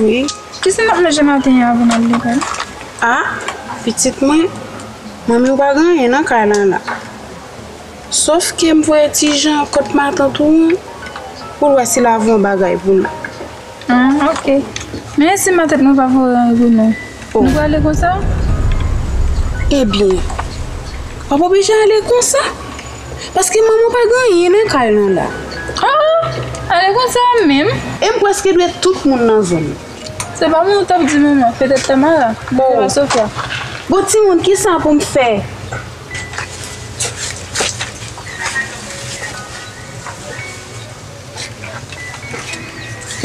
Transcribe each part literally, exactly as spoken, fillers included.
Wi. Kisa n ap manje maten an avan n al lekòl? A, pitit mwen, manmi w pa gen anyen nan kay lan la. Sòf ke m voye Ti Jan kot matant ou an pou l wè si l a voye yon bagay pou nou. Ah, ok. Men si matant mwen pa voye anyen pou nou, nou prale konsa? Ebyen, w ap oblije ale konsa. Paske manman w pa gen anyen nan kay lan la. Ah, ale konsa menm? E m prèske dwe tout moun nan zòn nan. Se pa mwen ou t ap di manman, petèt Tamara, petèt pa Sofia. Bon, timoun, kisa pou m fè?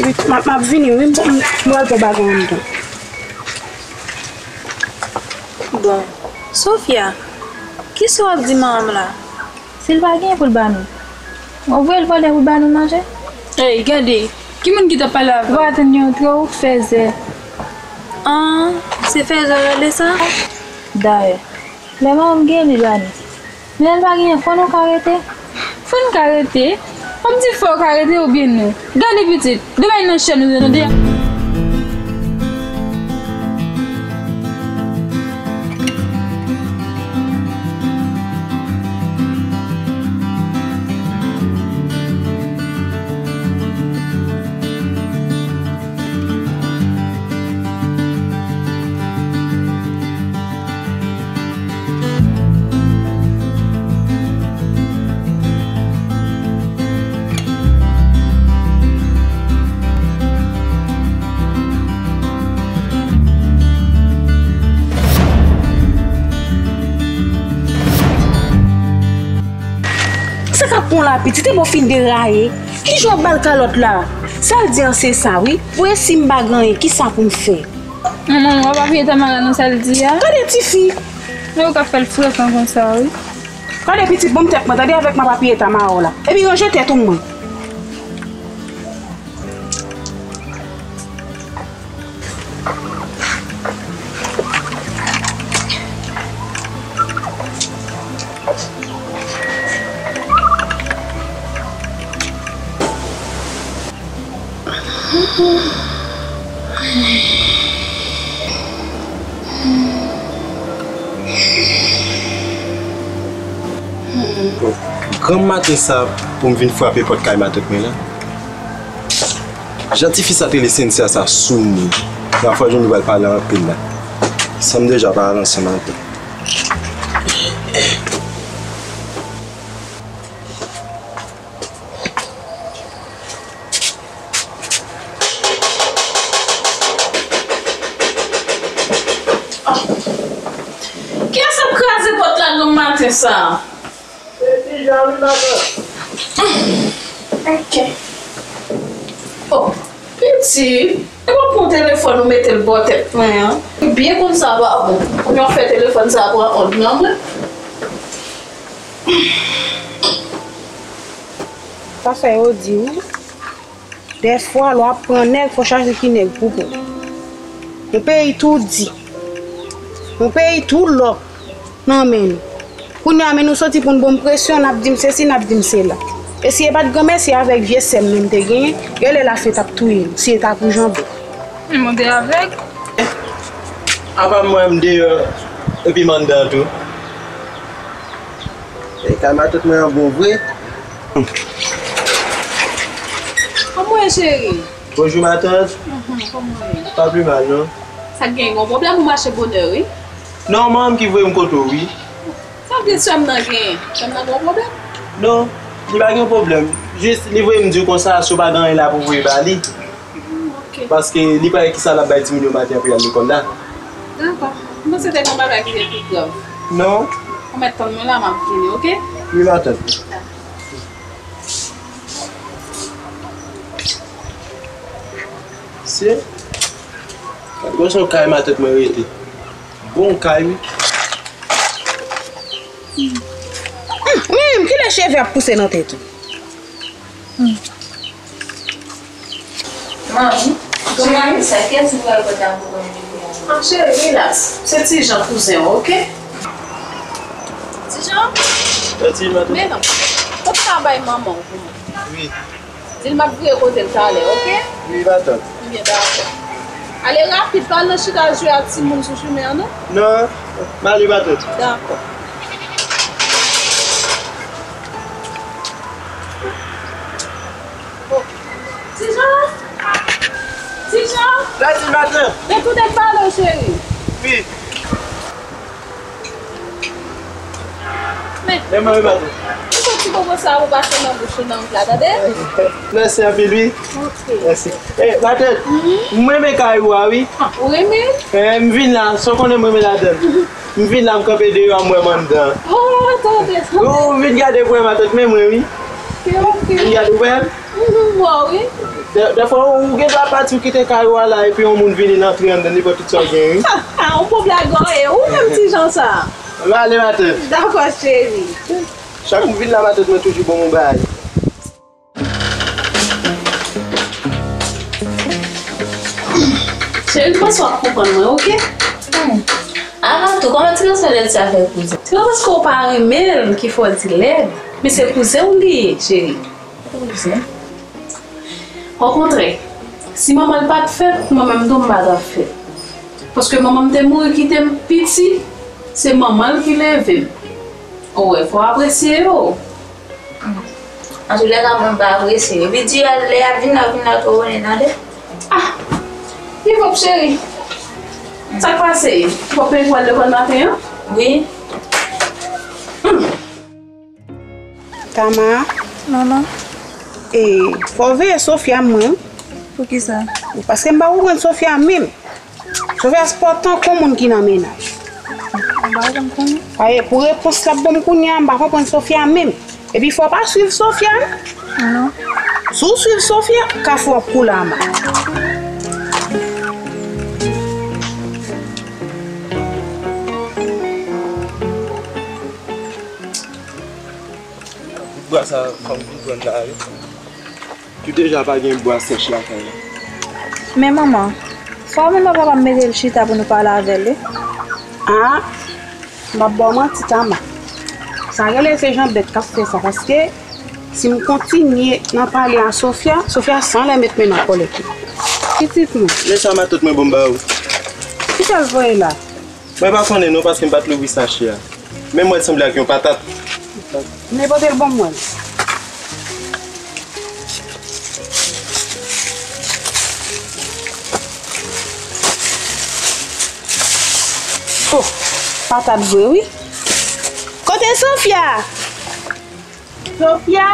M ap, m ap vini, wi, m, m pral pran bagay anndan. Bon, Sofia, kisa w ap di manman m la? Si l pa gen pou l ba nou, w ap voye l vòlè pou l ba nou manje? Ey, gade, ki moun ki t ap pale avè w? Ou pa tann li antre, ou fèzè. An, se fèzè w rele sa? Dayè, lè manman m gen, li ba nou. Men lè l pa genyen, fò nou ka rete. Fò n ka rete? W ap di fò w ka rete oubyen nou? Gade pitit, demen nan chèn ou tande. Sa k ap pran w la, pitit? E bon, w fin deraye. Kijan w ap ba l kalòt la? Sa l di an se sa, wi. Pou e si m pa gen anyen, kisa pou m fè? Manman, w ap apiye Tamara nan sa l di a? Gade tifi! Men ou ka fè l frekan konsa, wi. Gade pitit, ban m tèt mwen, tande, avèk m ap apiye Tamara w la. Epi ranje tèt ou mwen. Granm maten sa pou m vin frape pòt kay matant mwen la. Jan tifi sa te rele Cynthia sa sou mwen. Nan fwa jounen nou pral pale anpil la. San m deja pa al ansanm avè l. Kiyès ap kraze pòt la granm maten sa? Se Ti Jan wi, matant. Ok. Oh, pitit, e pa pran telefòn ou mete l bò tèt mwen an. Ou byen konn sa pa bon. Kounye a w fè telefòn sa pran ond nan mwen. Sa fè yo di wi. Dèfwa, lè w ap pran nèg, fò w chache ki nèg pou kont. Yon peyi tou di. Yon peyi tou lòk nan men nou. Kounye a, men nou soti pou n ban m presyon, n ap di m sesi, n ap di m sela. E si e pa t granmèsi avèk vye sè m menm te genyen, gen lè lafen t ap touye m, si e ta pou Janbe. Men mwen te avèg. Apa mwen m deyò, epi m anndan tou. E kay matant mwen an bon vre. Kòman w ye, cheri? Bonjou, matant. Mhm, kòman w ye? Pa pi mal, non. Sa k gen, gen yon pwoblèm ou mache bonè, wi? Non, manman m ki voye m kote w, wi. Sa vle di sè m nan gen, sè m nan gen yon pwoblèm? Non, li pa gen pwoblèm. Jis, li voye m di w konsa, si w pa gen anyen la pou voye ba li. Hmm, ok. Paske li pa wè kisa l ap bay timoun yo maten an pou y al lekòl la. Dakò. M panse te gen yon bagay ki te pi grav. Non. Ou mèt tann mwen la, m ap vini, ok? Wi, matant. Se, gad konsa yon kay matant mwen rete. Bon kay, wi. Hmm, men, kilè cheve ap pouse nan tèt ou? Hmm. Manmi, kòman sa, kiyès ou pral pote a pou mwen jodi a? Ah, cheri, rilaks. Se Ti Jan, kouzen w, ok? Ti Jan? Wi, matant. Men non, pot sa bay manman w pou mwen. Wi. Di l m ap vire kote l talè, ok? Wi, matant. Ebyen, dakò. Ale rapid, pa al nan chita jwe ak timoun sou chimen an, non? Non, m ale, matant. Dakò. Ti Jan? Ti Jan? Mèsi, matant. Retounen ak balon, cheri. Wi. Men, men mwen, matant. Kite ti bobo sa pou pase nan bouch ou nan wout la, tande? Mèsi anpil, wi. Ok. Mèsi. E, matant, m renmen kay ou a, wi. Ah, ou renmen? E, m vin la, san w konnen m renmen ladan l. M vin la, m kanpe deyò a, m wè m anndan. Oh, tande, tande. Ou vin gade pou wè matant, men mwen, wi. Ok, ok. Vin gade, ou wè m? Mhm, m wè w, wi. Dè, dèfwa, ou gen dwa pati, ou kite kay ou a la, epi yon moun vini, l antre anndan, li pran tout sa w gen, wi. Ah, yon bon blag, wi. Ou menm, Ti Jan sa. M ale, matant. Dakò, cheri. Chak m vin la, matant, mwen toujou ban w yon bagay. Cheri, m panse w ap konprann mwen, oke? Hmm. Avan tou, kòman ti gason lèd sa fè kouzen? Se pa paske w pa renmen l ki fè w di lèd, men se kouzen w li ye, cheri. Kouzen? Okontrè, si manman l pa t fèt, mwen menm tou m pa t ap fèt. Paske manman m te mouri kite m piti, se manman l ki leve m. Ou wè, fò w apresye yo. Antoulèka, mwen pa apresye. Epi di a, lè y ap vin la, vin la twò bonnen, tande? Ah! Li pwòp, cheri. Sa k pase? Ou p ap prepare pou al lekòl maten an? Wi. Hmm. Tama. Manman. E, fò w veye Sofia mwen. Poukisa? Paske m pa konprann Sofia menm. Sofia se pa tankou moun ki nan mennaj. Ou pa janm konnen? Aye, pou repons l ap ban m kounye a, m pa konprann Sofia menm. Epi fò w pa swiv Sofia, non. Non. Si w swiv Sofia, kafou ap koule a ma. Bout bwa sa, fò m vin pran la, wi. Ki deja pa gen bwa sèch lakay la. Men manman, fò w mande papa m mete l chita pou nou pale avè l, wi. Ah, m ap ba w manti, Tama. Sa rele se jan bèt k ap fè sa, paske si m kontinye nan pale a Sofia, Sofia sanlè met men nan kòlèt li. Pitit mwen. Men sa matant mwen ban m ba ou. Kisa l voye la? Mwen pa konnen non, paske m pa t louvri sachè a. Men mwen sanble ak yon patat. Men pote l ban mwen. Oh, patat vre wi. Kote Sofia? Sofia?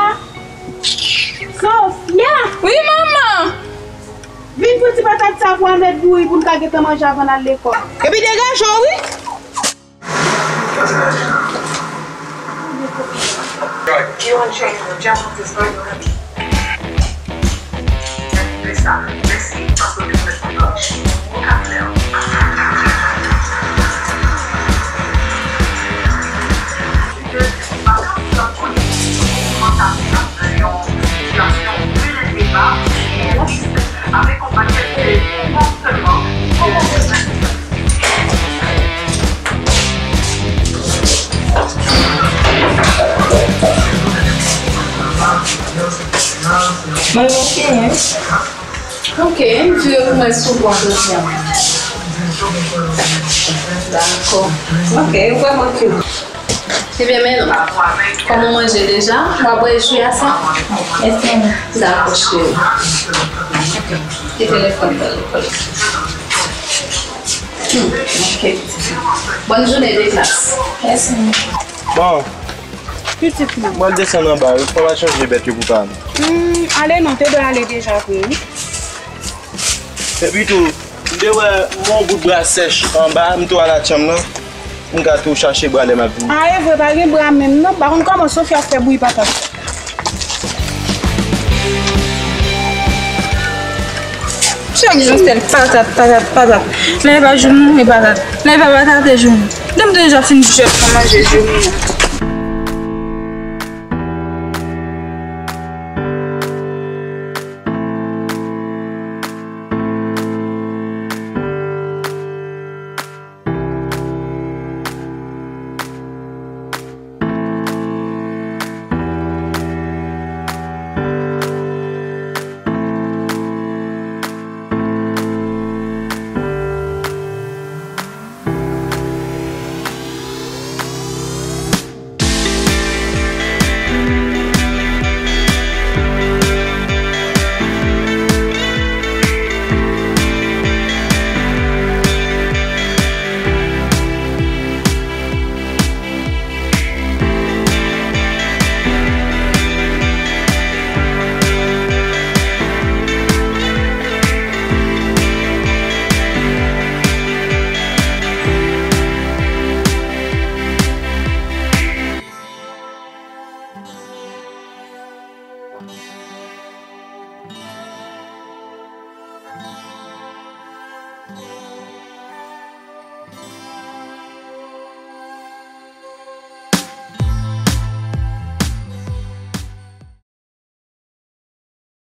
Sofia? Wi, manman! Vin pran ti patat sa pou a mèt bouyi pou n ka gentan manje avan n al lekòl. Epi degaje w, wi! Mwen ok, hein? Ok, m vire pou mwen sou bon dosye an. Dakò. Ok, ou vrèman cute. Ebyen, men non. Kòm ou manje deja, w ap bwè ji a sa? Yes, ma'am. Dakò, cheri. Ok. Ki telefòn nan lekòl? Hmm, ok. Bòn jounen de klas. Yes, ma'am. Bon. Pitit mwen. Mwen desann anba wi, fò m al chanje bèt yo pou pa m. Hmm, ale non, te dwe ale deja vre wi. Epi tou, m te wè yon bout bra sèch anba, m tou al atchanm nan, m ka tou chache bra lè m ap vini. A, e vre, pa gen bra menm non, m pa konn kòman Sofia ap fè bouyi patat. Chak jou se patat, patat, patat. Lè e pa joumou, e patat. Lè e pa patat, e joumou. Depi m te deja fin jèt nan manje joumou an.